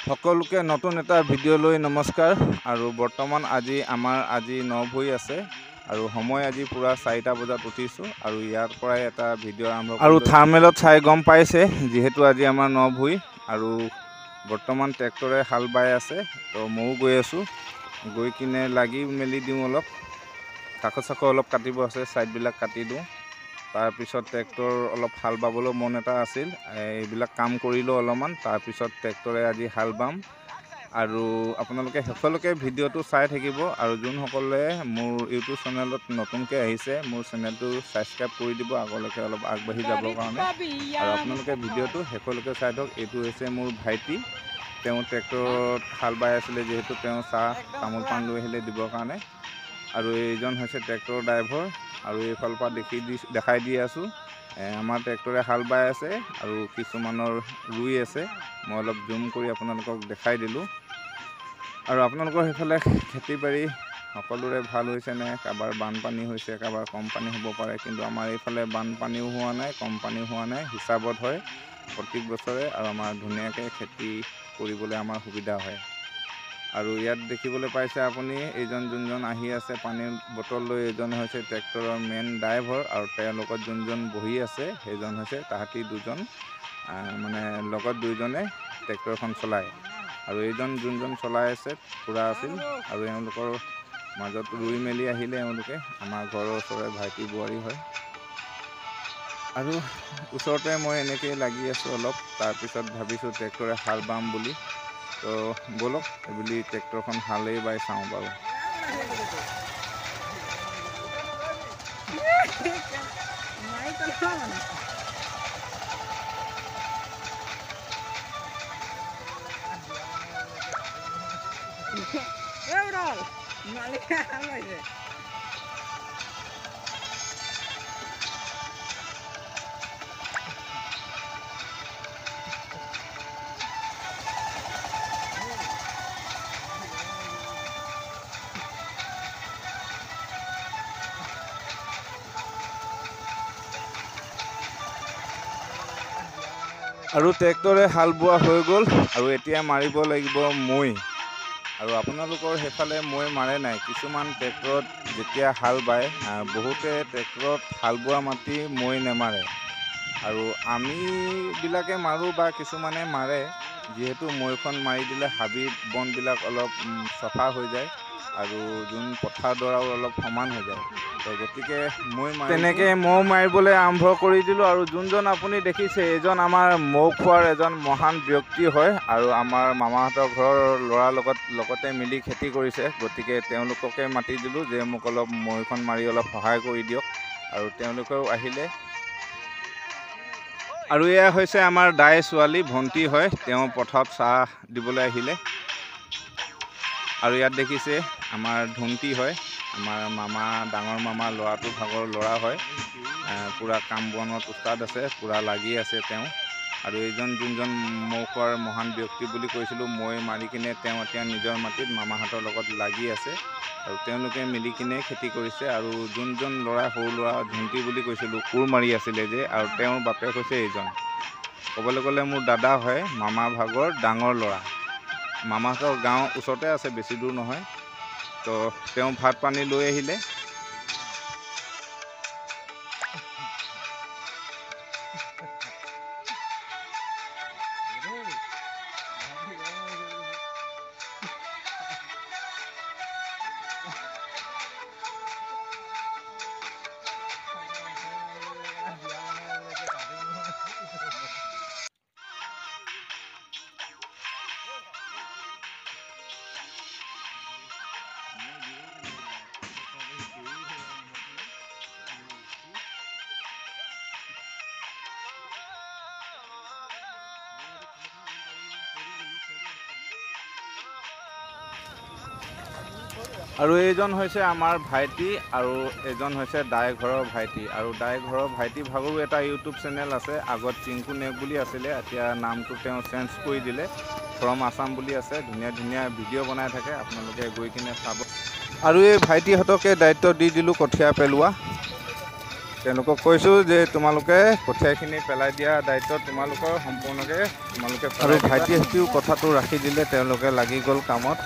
সকলোকে নতুন এটা ভিডিঅ' লৈ নমস্কাৰ। আৰু বৰ্তমান আজি আমাৰ আজি নভূঁই আছে আৰু সময় আজি পুৰা 4টা বজাত উঠিছোঁ আৰু ইয়াৰ পৰাই এটা ভিডিঅ' আৰম্ভ আৰু থাৰ্মেলত চাই গম পাইছে যিহেতু আজি আমাৰ নভূঁই আৰু বৰ্তমান ট্ৰেক্টৰে হাল বাই আছে। তো ময়ো গৈ আছোঁ, গৈ কিনে লাগি মেলি দিওঁ, অলপ কাষ চাক অলপ কাটিব আছে, ছাইডবিলাক কাটি দিওঁ। তাৰপিছত ট্ৰেক্টৰ অলপ হাল বাবলৈ মন এটা আছিল, এইবিলাক কাম কৰিলোঁ অলপমান, তাৰপিছত ট্ৰেক্টৰে আজি হাল বাম। আৰু আপোনালোকে শেষলৈকে ভিডিঅ'টো চাই থাকিব। আৰু যোনসকলে মোৰ ইউটিউব চেনেলত নতুনকৈ আহিছে, মোৰ চেনেলটো ছাবস্ক্ৰাইব কৰি দিব আগলৈকে অলপ আগবাঢ়ি যাবৰ কাৰণে। আৰু আপোনালোকে ভিডিঅ'টো শেষলৈকে চাই থাকক। এইটো হৈছে মোৰ ভাইটি, তেওঁ ট্ৰেক্টৰত হাল বাই আছিলে যিহেতু তেওঁ চাহ তামোল পাণ লৈ আহিলে দিবৰ কাৰণে। আৰু এইজন হৈছে ট্ৰেক্টৰ ড্ৰাইভাৰ। আৰু এইফালৰ পৰা দেখাই দি আছোঁ, আমাৰ ট্ৰেক্টৰে হাল বাই আছে আৰু কিছুমানৰ ৰুই আছে। মই অলপ জুম কৰি আপোনালোকক দেখাই দিলোঁ। আৰু আপোনালোকৰ সেইফালে খেতি বাৰী সকলোৰে ভাল হৈছেনে? কাৰোবাৰ বানপানী হৈছে, কাৰোবাৰ কম পানী হ'ব পাৰে, কিন্তু আমাৰ এইফালে বানপানীও হোৱা নাই, কম পানীও হোৱা নাই, হিচাপত হয় প্ৰত্যেক বছৰে। আৰু আমাৰ ধুনীয়াকৈ খেতি কৰিবলৈ আমাৰ সুবিধা হয়। আৰু ইয়াত দেখিবলৈ পাইছে আপুনি এইজন যোনজন আহি আছে পানীৰ বটল লৈ, এইজন হৈছে ট্ৰেক্টৰৰ মেইন ড্ৰাইভাৰ। আৰু তেওঁৰ লগত যোনজন বহি আছে সেইজন হৈছে তাহাঁতি দুজন, মানে লগত দুইজনে ট্ৰেক্টৰখন চলায়। আৰু এইজন যোনজন চলাই আছে খুৰা আছিল। আৰু এওঁলোকৰ মাজত ৰুই মেলি আহিলে এওঁলোকে, আমাৰ ঘৰৰ ওচৰৰে ভাইটি বোৱাৰী হয়। আৰু ওচৰতে মই এনেকৈয়ে লাগি আছোঁ অলপ। তাৰপিছত ভাবিছোঁ ট্ৰেক্টৰে হাল বাম বুলি, তো ব'লক এইবুলি ট্ৰেক্টৰখন হালেই বাই চাওঁ বাৰু। আৰু ট্ৰেক্টৰে হাল বোৱা হৈ গ'ল। আৰু এতিয়া মাৰিব লাগিব মৈ। আৰু আপোনালোকৰ সেইফালে মৈ মাৰে নাই? কিছুমান ট্ৰেক্টৰত যেতিয়া হাল বায়, বহুতে ট্ৰেক্টৰত হাল বোৱা মাটি মৈ নেমাৰে। আৰু আমিবিলাকে মাৰোঁ বা কিছুমানে মাৰে, যিহেতু মৈখন মাৰি দিলে হাবি বনবিলাক অলপ চফা হৈ যায় আৰু যোন পথাৰডৰাও অলপ সমান হৈ যায়। তো গতিকে মই তেনেকৈ মৌ মাৰিবলৈ আৰম্ভ কৰি দিলোঁ। আৰু যোনজন আপুনি দেখিছে এইজন আমাৰ মৌ খোৱাৰ এজন মহান ব্যক্তি হয়। আৰু আমাৰ মামাহঁতৰ ঘৰৰ ল'ৰাৰ লগতে মিলি খেতি কৰিছে। গতিকে তেওঁলোককে মাতি দিলোঁ যে মোক অলপ মৈখন মাৰি অলপ সহায় কৰি দিয়ক। আৰু তেওঁলোকেও আহিলে। আৰু এয়া হৈছে আমাৰ দাই ছোৱালী ভণ্টি হয়, তেওঁ পথাৰত চাহ দিবলৈ আহিলে। আৰু ইয়াত দেখিছে আমাৰ ধুন্তি হয়, আমাৰ মামা ডাঙৰ মামা ল'ৰাটো ভাগৰ ল'ৰা হয়। পূৰা কাম বনত উস্তাদ আছে, পূৰা লাগি আছে তেওঁ। আৰু এইজন যোনজন মৌ খোৱাৰ মহান ব্যক্তি বুলি কৈছিলোঁ, মই মাৰি কিনে তেওঁ এতিয়া নিজৰ মাটিত মামাহঁতৰ লগত লাগি আছে। আৰু তেওঁলোকে মিলি কিনে খেতি কৰিছে। আৰু যোনজন ল'ৰা সৰু ল'ৰা ধুন্তি বুলি কৈছিলোঁ, কোৰ মাৰি আছিলে যে, আৰু তেওঁৰ বাপেক হৈছে এইজন। ক'বলৈ গ'লে মোৰ দাদা হয়, মামা ভাগৰ ডাঙৰ ল'ৰা। মামাহঁতৰ গাঁও ওচৰতে আছে, বেছি দূৰ নহয়। তো তেওঁ ভাত পানী লৈ আহিলে। আৰু এইজন হৈছে আমাৰ ভাইটি আৰু এজন হৈছে দাই ঘৰৰ ভাইটি। আৰু দাই ঘৰৰ ভাইটি ভাগৰো এটা ইউটিউব চেনেল আছে, আগত চিংকু নেক বুলি আছিলে, এতিয়া নামটো তেওঁ চেঞ্জ কৰি দিলে, ফ্ৰম আছাম বুলি আছে। ধুনীয়া ধুনীয়া ভিডিঅ' বনাই থাকে, আপোনালোকে গৈ কিনে চাব। আৰু এই ভাইটিহঁতকে দায়িত্ব দি দিলোঁ কঠীয়া পেলোৱা। তেওঁলোকক কৈছোঁ যে তোমালোকে কঠীয়াখিনি পেলাই দিয়া দায়িত্ব তোমালোকৰ সম্পূৰ্ণকৈ তোমালোকে। আৰু ভাইটিহঁতেও কথাটো ৰাখি দিলে, তেওঁলোকে লাগি গ'ল কামত।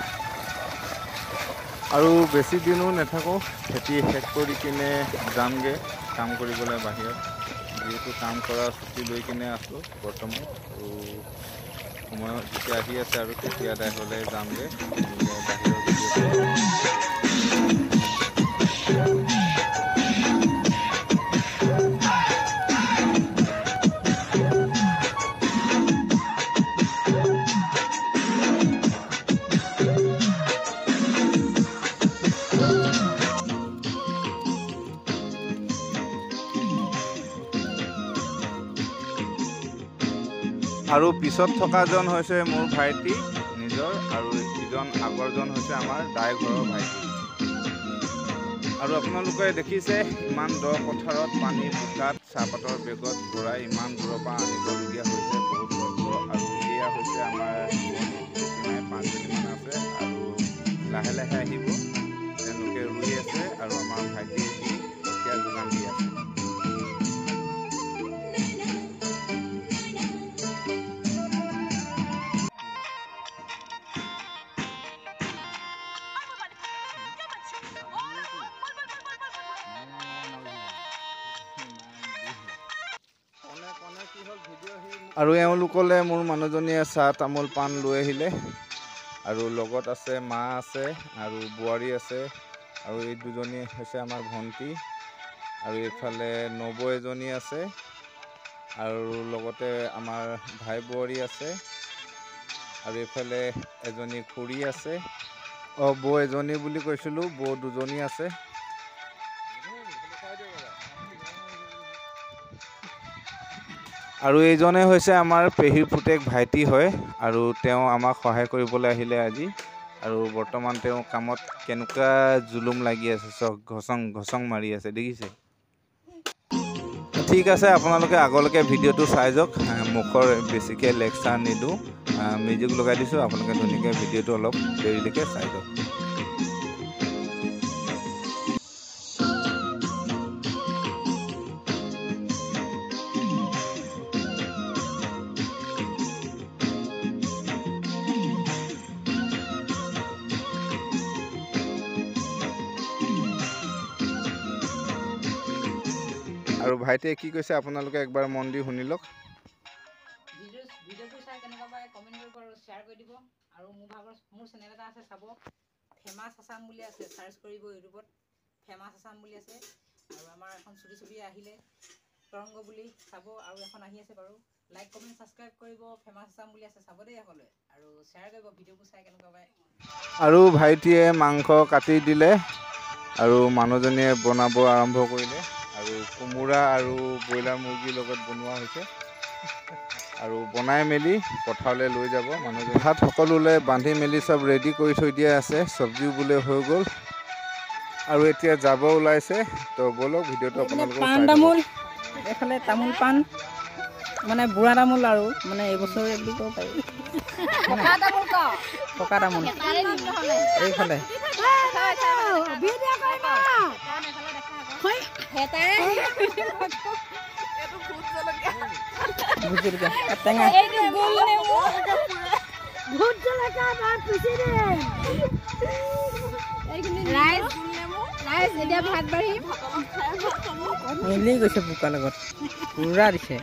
আৰু বেছি দিনো নাথাকোঁ, খেতি শেষ কৰি কিনে যামগৈ কাম কৰিবলৈ বাহিৰত। যিহেতু কাম কৰা ছুটি লৈ কিনে আছোঁ বৰ্তমান, আৰু সময়ত যেতিয়া আহি আছে আৰু তেতিয়া দায় হ'লে যামগৈ বাহিৰৰ। আৰু পিছত থকাজন হৈছে মোৰ ভাইটি নিজৰ, আৰু ইজন আগৰজন হৈছে আমাৰ দাই ঘৰৰ ভাইটি। আৰু আপোনালোকে দেখিছে ইমান দ পথাৰত পানী বোকাত চাহপাতৰ বেগত ভৰাই ইমান দূৰৰ পৰা আনিবলগীয়া হৈছে, বহুত কষ্ট। আৰু এয়া হৈছে আমাৰ ৰোৱনী, বেছি নাই 5জনীমান আছে আৰু লাহে লাহে আহিব। তেওঁলোকে ৰুই আছে আৰু আমাৰ ভাইটি কঠীয়া যোগান দি আছে। আৰু এওঁলোকলে মোৰ মানুহজনীয়ে চাহ তামোল পাণ লৈ আহিলে। আৰু লগত আছে মা আছে আৰু বোৱাৰী আছে, আৰু এই দুজনী হৈছে আমাৰ ভণ্টি। আৰু এইফালে নবৌ এজনী আছে, আৰু লগতে আমাৰ ভাই বোৱাৰী আছে। আৰু এইফালে এজনী খুৰী আছে, অঁ বৌ এজনী বুলি কৈছিলোঁ, বৌ দুজনী আছে। আৰু এইজনে হৈছে আমাৰ পেহীৰ পুতেক ভাইটি হয়, আৰু তেওঁ আমাক সহায় কৰিবলৈ আহিলে আজি। আৰু বৰ্তমান তেওঁ কামত কেনেকুৱা জুলুম লাগি আছে, চব ঘচং ঘচং মাৰি আছে, দেখিছে। ঠিক আছে, আপোনালোকে আগলৈকে ভিডিঅ'টো চাই যাওক। মুখৰ বেছিকৈ লেকচাৰ নিদিওঁ, মিউজিক লগাই দিছোঁ, আপোনালোকে ধুনীয়াকৈ ভিডিঅ'টো অলপ দেৰিলৈকে চাই যাওক। আৰু ভাইটিয়ে কি কৈছে আপোনালোকে একবাৰ মন দি শুনি লওক। ভিডিঅ'বোৰ চাই কেনেকুৱা পায় কমেণ্ট কৰিব আৰু শ্বেয়াৰ কৰি দিব। আৰু মোৰ ভাগৰ মোৰ চেনেল এটা আছে, চাব, ফেমাছ আছাম বুলি আছে, চাৰ্চ কৰিব ইউটিউবত, ফেমাছ আছাম বুলি আছে। আৰু আমাৰ এখন চুটি ছবি আহিলে তৰংগ বুলি চাব, আৰু এখন আহি আছে বাৰু। লাইক কমেণ্ট ছাবস্ক্ৰাইব কৰিব, ফেমাছ আছাম বুলি আছে, চাব দেই সকলোৱে, আৰু শ্বেয়াৰ কৰিব ভিডিঅ'বোৰ চাই কেনেকুৱা পায়। আৰু ভাইটিয়ে মাংস কাটি দিলে আৰু মানুহজনীয়ে বনাব আৰম্ভ কৰিলে। আৰু কোমোৰা আৰু ব্ৰইলাৰ মুৰ্গীৰ লগত বনোৱা হৈছে। আৰু বনাই মেলি পথাৰলৈ লৈ যাব মানুহজন। ভাত সকলোলৈ বান্ধি মেলি চব ৰেডি কৰি থৈ দিয়া আছে, চব্জিও বোলে হৈ গ'ল। আৰু এতিয়া যাব ওলাইছে, তো ব'লক ভিডিঅ'টো আপোনালোকক। পাণ তামোল, এইফালে তামোল পাণ, মানে বুঢ়া তামোল আৰু মানে এইবছৰে বুলি ক'ব পাৰি, পকা তামোল এইফালে। টেঙা মিলি গৈছে বোকাৰ লগত, পুৰা দিছে।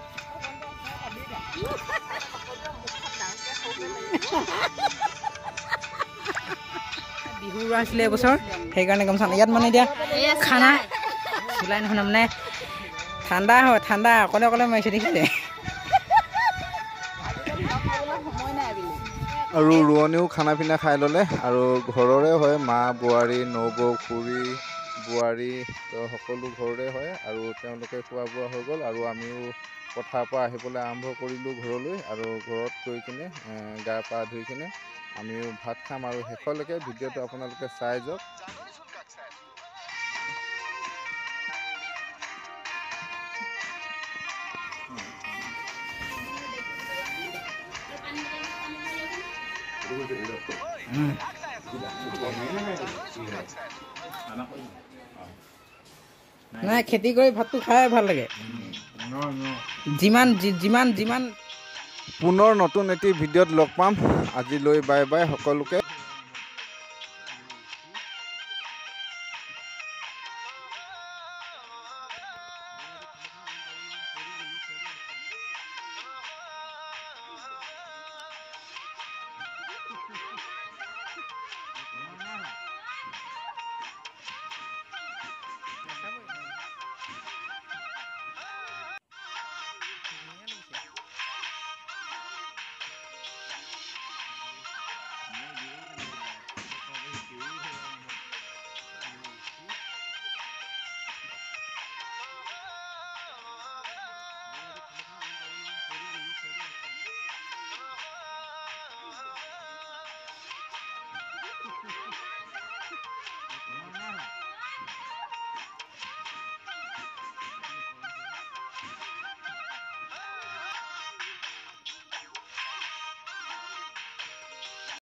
বিহু আছিলে এইবছৰ, সেইকাৰণে গম চা ইয়াত মানে এতিয়া খানা চুলাই নহয়, মানে ঠাণ্ডা হয়, ঠাণ্ডা অকলে অকলে মাৰিছে দেখিছে। আৰু ৰোৱনীও খানা পিনা খাই ল'লে। আৰু ঘৰৰে হয়, মা বোৱাৰী নবৌ খুৰী বোৱাৰী তো সকলো ঘৰৰে হয়। আৰু তেওঁলোকে খোৱা বোৱা হৈ গ'ল। আৰু আমিও পথাৰৰ পৰা আহিবলৈ আৰম্ভ কৰিলোঁ ঘৰলৈ। আৰু ঘৰত গৈ কিনে গা পা ধুই কিনে আমিও ভাত খাম। আৰু শেষলৈকে ভিডিঅ'টো আপোনালোকে চাই যাওক। নাই, খেতি কৰি ভাতটো খাই ভাল লাগে। যিমান যিমান যিমান। পুনৰ নতুন এটি ভিডিঅ'ত লগ পাম, আজিলৈ বাই বাই সকলোকে।